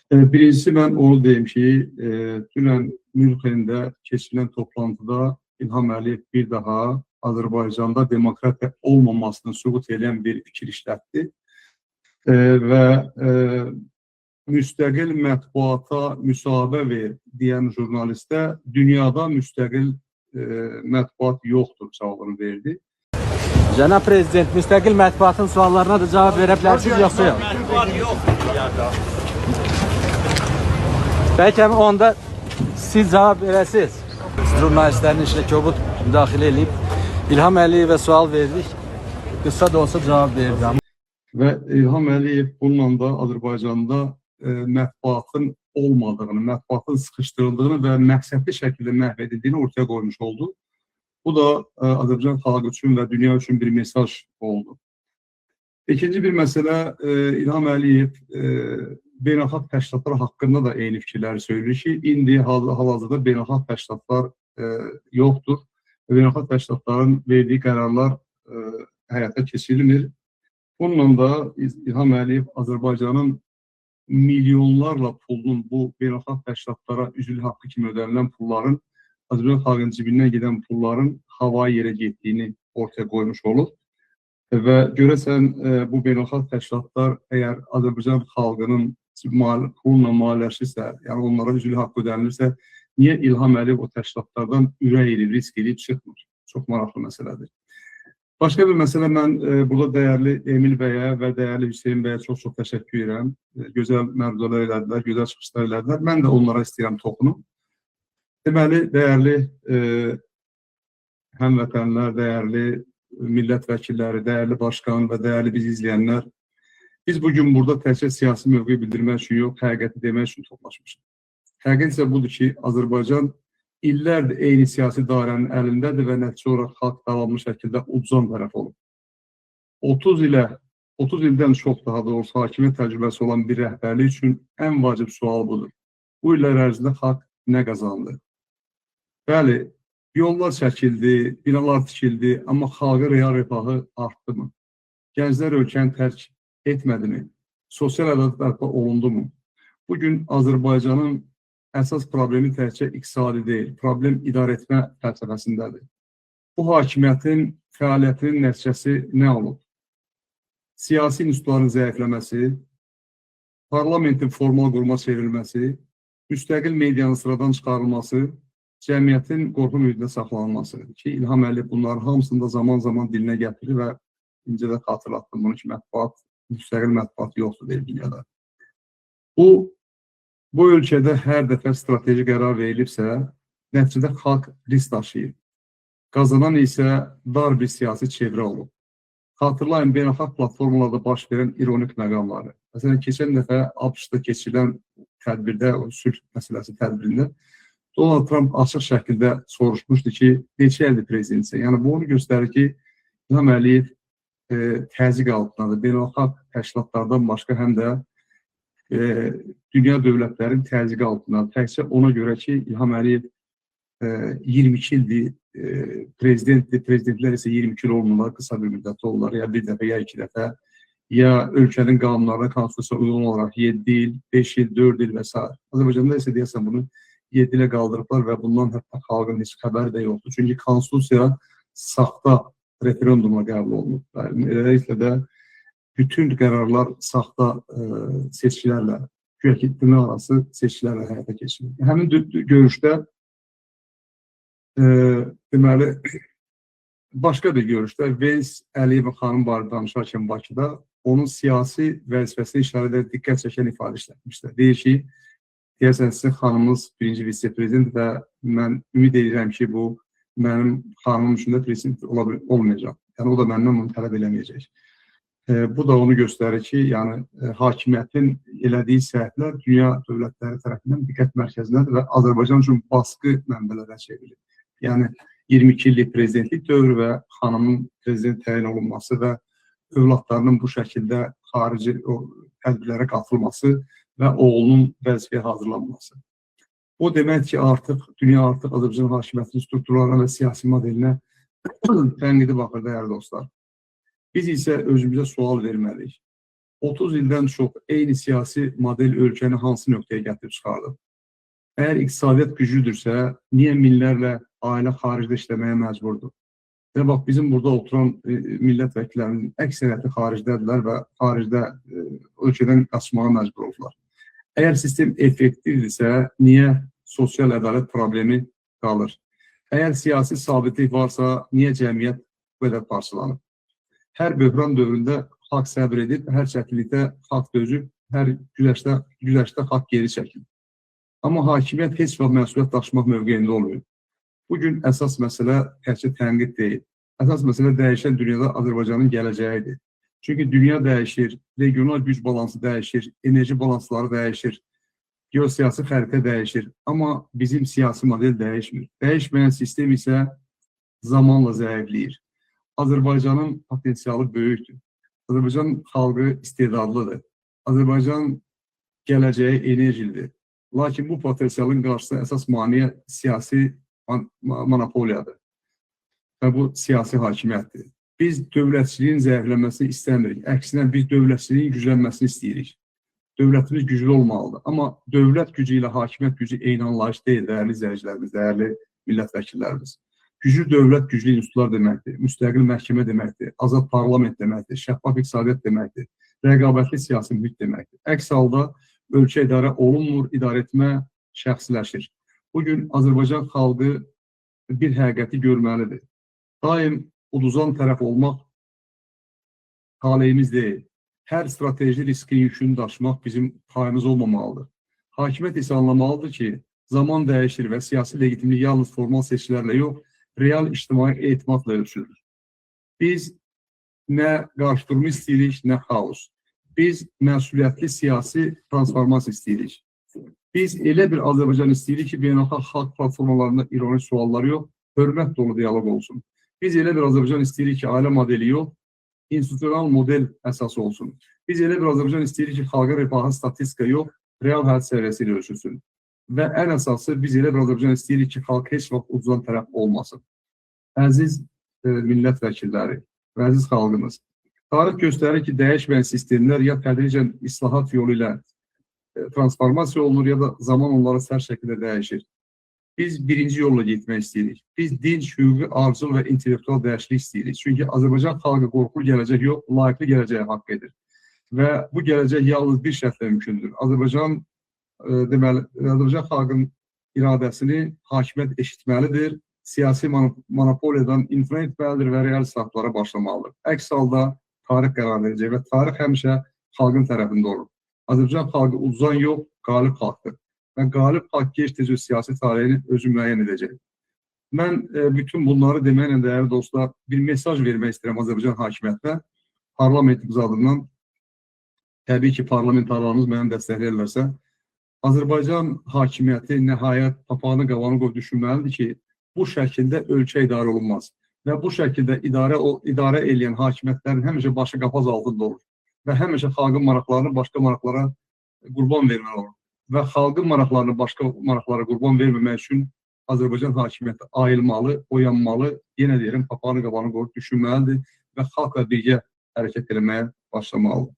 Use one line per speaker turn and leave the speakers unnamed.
Birincisi mən onu deyim ki, dünən Münxendə keçirilən toplantıda İlham Əliyev bir daha Azərbaycanda demokratiya olmamasını sübut edən bir fikir işlətdi. Və müstəqil mətbuata müsahibə ver deyən jurnalistə dünyada müstəqil mətbuat yoxdur cavabını verdi.
Cənab Prezident, müstəqil mətbuatın suallarına da cavab verə bilərsiniz yoxsa yox?
Mətbuat yoxdur dünyada.
Bəlkə onda siz cavab verəsiniz. Jurnalistlərin işinə kobud müdaxilə eləyib İlham Əliyevə sual verdik. Qısa da olsa cavab verdi.
Və İlham Əliyev bununla da Azərbaycanda mətbuatın olmadığını, mətbuatın sıxışdırıldığını və məqsədli şəkildə məhv edildiyini ortaya qoymuş oldu. Bu da Azərbaycan xalqı üçün və dünya üçün bir mesaj oldu. İkinci bir məsələ, İlham Əliyev beynəlxalq təşkilatlar haqqında da eyni fikirləri söyləyir ki, indi hal-hazırda beynəlxalq təşkilatlar yoxdur. Beynəlxalq təşkilatların verdiyi qərarlar həyata keçirilmir. Bununla da İlham Əliyev Azərbaycanın milyonlarla pulunun bu beynəlxalq təşkilatlara üzvlük haqqı kimi ödənilən pulların Azərbaycan xalqının cibindən gedən pulların havayı yerə getdiyini ortaya qoymuş olur. Və görəsən bu beynəlxalq təşkilatlar əgər Azərbaycan xalqının pulla maliyyələşirsə, yəni onlara üzvlük haqqı ödənilirsə, niyə İlham Əliyev o təşkilatlardan ürək eləyib, risk eləyib çıxmır? Çox maraqlı məsələdir. Başqa bir məsələ, mən burada dəyərli Emil bəyə və dəyərli Hüseyn bəyə çox-çox təşəkkür edirəm. Gözəl məruzələr elədilər, gözəl çıxışlar elədilər. Mən də onlara istəyirəm toxunum. Deməli, dəyərli həmvətənlər, dəyərli millət vəkilləri, dəyərli başqan və dəyərli bizi izləyənlər, biz bugün burada təkcə siyasi mövqe bildirmək üçün yox, həqiqəti demək üçün toplaşmışıq. Həqiqət isə budur ki, Azərbaycan illərdir eyni siyasi dairənin əlindədir və nəticə olaraq xalq davamlı şəkildə uduzan tərəf olub. 30 ildən çox, daha doğrusu, hakimiyyət təcrübəsi olan bir rəhbərlik üçün ən vacib sual budur. Bu illər ərzində xalq nə qazandı? Bəli, yollar çəkildi, binalar tikildi, amma xalqın real rifahı artdı mı? Gənclər ölkəni tərk etmədi mi? Sosial ədalət bərpa olundu mu? Bugün Azərbaycanın əsas problemi təkcə iqtisadi deyil, problem idarə etmə fəlsəfəsindədir. Bu hakimiyyətin fəaliyyətinin nəticəsi nə olub? Siyasi institutların zəifləməsi, parlamentin formal quruma çevrilməsi, müstəqil medianın sıradan çıxarılması, cəmiyyətin qorxu mühitində saxlanılması ki, İlham Əliyev bunların hamısını da zaman-zaman dilinə gətirir və incə də xatırlatdım bunu ki, mətbuat, müstəqil mətbuat yoxdur deyil dünyada. Bu ölkədə hər dəfə strateji qərar verilibsə, nəticədə xalq risk daşıyır. Qazanan isə dar bir siyasi çevrə olub. Xatırlayın beynəlxalq platformalarda baş verən ironik məqamları. Məsələn, keçən dəfə ABŞ-da keçirilən tədbirdə, o sülh məsələsi tədbirində Donald Trump açıq şəkildə soruşmuşdu ki, neçə ildir prezidentsən? Yəni, bu onu göstərir ki, İlham Əliyev təzyiq altındadır. Beynəlxalq təşkilatlardan başqa həm də dünya dövlətlərinin təzyiqi altındadır. Təkcə ona görə ki, İlham Əliyev 22 ildir prezidentdir. Prezidentlər isə 22 il olmurlar, qısa bir müddət olurlar. Ya bir dəfə, ya iki dəfə. Ya ölkənin qanunlarına, konstitusiyaya uyğun olaraq 7 il, 5 il, 4 il və s. Azərbaycanda isə deyəsən bunu 7 ilə qaldırıblar və bundan hətta xalqın heç xəbəri də yoxdur. Çünki konstitusiya saxta referendumla qəbul olunub. Beləliklə də bütün qərarlar saxta seçkilərlə, güya ki, dırnaq arası seçkilərlə həyata keçirilir. Həmin görüşdə deməli, başqa bir görüşdə Veyis Əliyev xanım barədə danışarkən Bakıda onun siyasi vəzifəsinə işarə edərək diqqət çəkən ifadə işlətmişdir. Deyir ki, deyəsən sizin xanımınız birinci vitse-prezident və mən ümid edirəm ki, bu mənim xanımım üçün də prezident olmayacaq. Yəni, o da məndən bunu tələb eləməyəcək. Bu da onu göstərir ki, yəni hakimiyyətin elədiyi səhvlər dünya dövlətləri tərəfindən diqqət mərkəzindədir və Azərbaycan üçün baskı mənbələrə çevrilir. Yəni 22 illik prezidentlik dövrü və xanımın prezident təyin olunması və övladlarının bu şəkildə xarici o tədbirlərə qatılması və oğlunun vəzifəyə hazırlanması. O demək ki, artıq dünya artıq Azərbaycan hakimiyyətinin strukturlarına və siyasi modelinə tənqidi baxır, dəyərli dostlar. Biz isə özümüzə sual verməliyik. 30 ildən çox eyni siyasi model ölkəni hansı nöqtəyə gətirib çıxardı? Əgər iqtisadiyyat güclüdürsə, niyə minlərlə ailə xaricdə işləməyə məcburdur? Və bax, bizim burada oturan millət vəkillərinin əksəriyyəti xaricdədirlər və xaricdə ölkədən qaçmağa məcbur oldular. Əgər sistem effektivdirsə, niyə sosial ədalət problemi qalır? Əgər siyasi sabitlik varsa, niyə cəmiyyət bu qədər parçalanıb? Hər böhran dövründə xalq səbr edib, hər çətinlikdə xalq dözüb, hər güzəştdə xalq geri çəkilib. Amma hakimiyyət heç vaxt məsuliyyət daşımaq mövqeyində olmayıb. Bugün əsas məsələ təkcə tənqid deyil. Əsas məsələ dəyişən dünyada Azərbaycanın gələcəyidir. Çünki dünya dəyişir, regional güc balansı dəyişir, enerji balansları dəyişir, geosiyasi xəritə dəyişir. Amma bizim siyasi model dəyişmir. Dəyişməyən sistem isə zamanla zəifləyir. Azərbaycanın potensialı böyükdür. Azərbaycan xalqı istedadlıdır. Azərbaycan gələcəyi enerjilidir. Lakin bu potensialın qarşısında əsas maneə siyasi monopoliyadır və bu siyasi hakimiyyətdir. Biz dövlətçiliyin zəifləməsini istəmirik. Əksinə, biz dövlətçiliyin güclənməsini istəyirik. Dövlətimiz güclü olmalıdır. Amma dövlət gücü ilə hakimiyyət gücü eyni anlayış deyil, dəyərli izləyicilərimiz, dəyərli millət vəkillərimiz. Güclü dövlət güclü institutlar deməkdir, müstəqil məhkəmə deməkdir, azad parlament deməkdir, şəffaf iqtisadiyyat deməkdir, rəqabətli siyasi mühit deməkdir. Əks halda ölkə idarə olunmur, idarə etmə şəxsiləşir. Bugün Azərbaycan xalqı bir həqiqəti görməlidir. Daim uduzan tərəf olmaq taleyimiz deyil. Hər strateji riskin yükünü daşımaq bizim payımız olmamalıdır. Hakimiyyət isə anlamalıdır ki, zaman dəyişir və siyasi legitimlik yalnız formal seçkilərlə yox, real ictimai etimadla ölçülür. Biz nə qarşıdurma istəyirik, nə xaos. Biz məsuliyyətli siyasi transformasiya istəyirik. Biz elə bir Azərbaycan istəyirik ki, beynəlxalq xalq platformalarında ironi suallar yox, hörmət dolu dialoq olsun. Biz elə bir Azərbaycan istəyirik ki, ailə modeli yox, institusional model əsas olsun. Biz elə bir Azərbaycan istəyirik ki, xalqa rifahı statistika yox, real həyat səviyyəsi ilə ölçülsün. Və ən əsası biz elə bir Azərbaycan istəyirik ki, xalq heç vaxt uduzan tərəf olmasın. Əziz millət vəkilləri və əziz xalqımız, tarix göstərir ki, dəyişməyən sistemlər ya tədricən islahat yolu ilə transformasiya olunur, ya da zaman onları sərt şəkildə dəyişir. Biz birinci yolla getmək istəyirik. Biz dinc, hüquqi, arzucul və intellektual dəyişiklik istəyirik. Çünki Azərbaycan xalqı qorxulu gələcək yox, layiqli gələcəyə haqq edir. Və bu gələcək yalnız bir şərtlə mümkündür. Azərbaycan deməli, Azərbaycan xalqının iradəsini hakimiyyət eşitməlidir, siyasi monopoliyadan imtina etməlidir və real islahatlara başlamalıdır. Əks halda tarix qərar verəcək və tarix həmişə xalqın tərəfində olur. Azərbaycan xalqı uduzan yox, qalib xalqdır. Və qalib xalq gec-tez öz siyasi tarixini özü müəyyən edəcək. Mən bütün bunları deməklə, dəyərli dostlar, bir mesaj vermək istəyirəm Azərbaycan hakimiyyətinə, parlamentimiz adından. Təbii ki, parlamentarlarımız məni dəstəkləyirlərsə, Azərbaycan hakimiyyəti nəhayət papağını qavanı qoyub düşünməlidir ki, bu şəkildə ölkə idarə olunmaz. Və bu şəkildə idarə eləyən hakimiyyətlərin həmişə başı qapaz altında olur. Və həmişə xalqın maraqlarını başqa maraqlara qurban verməli olur. Və xalqın maraqlarını başqa maraqlara qurban verməmək üçün Azərbaycan hakimiyyəti ayılmalı, oyanmalı, yenə deyirəm, papağını qabanı qoyub düşünməlidir və xalqla birgə hərəkət eləməyə başlamalıdır.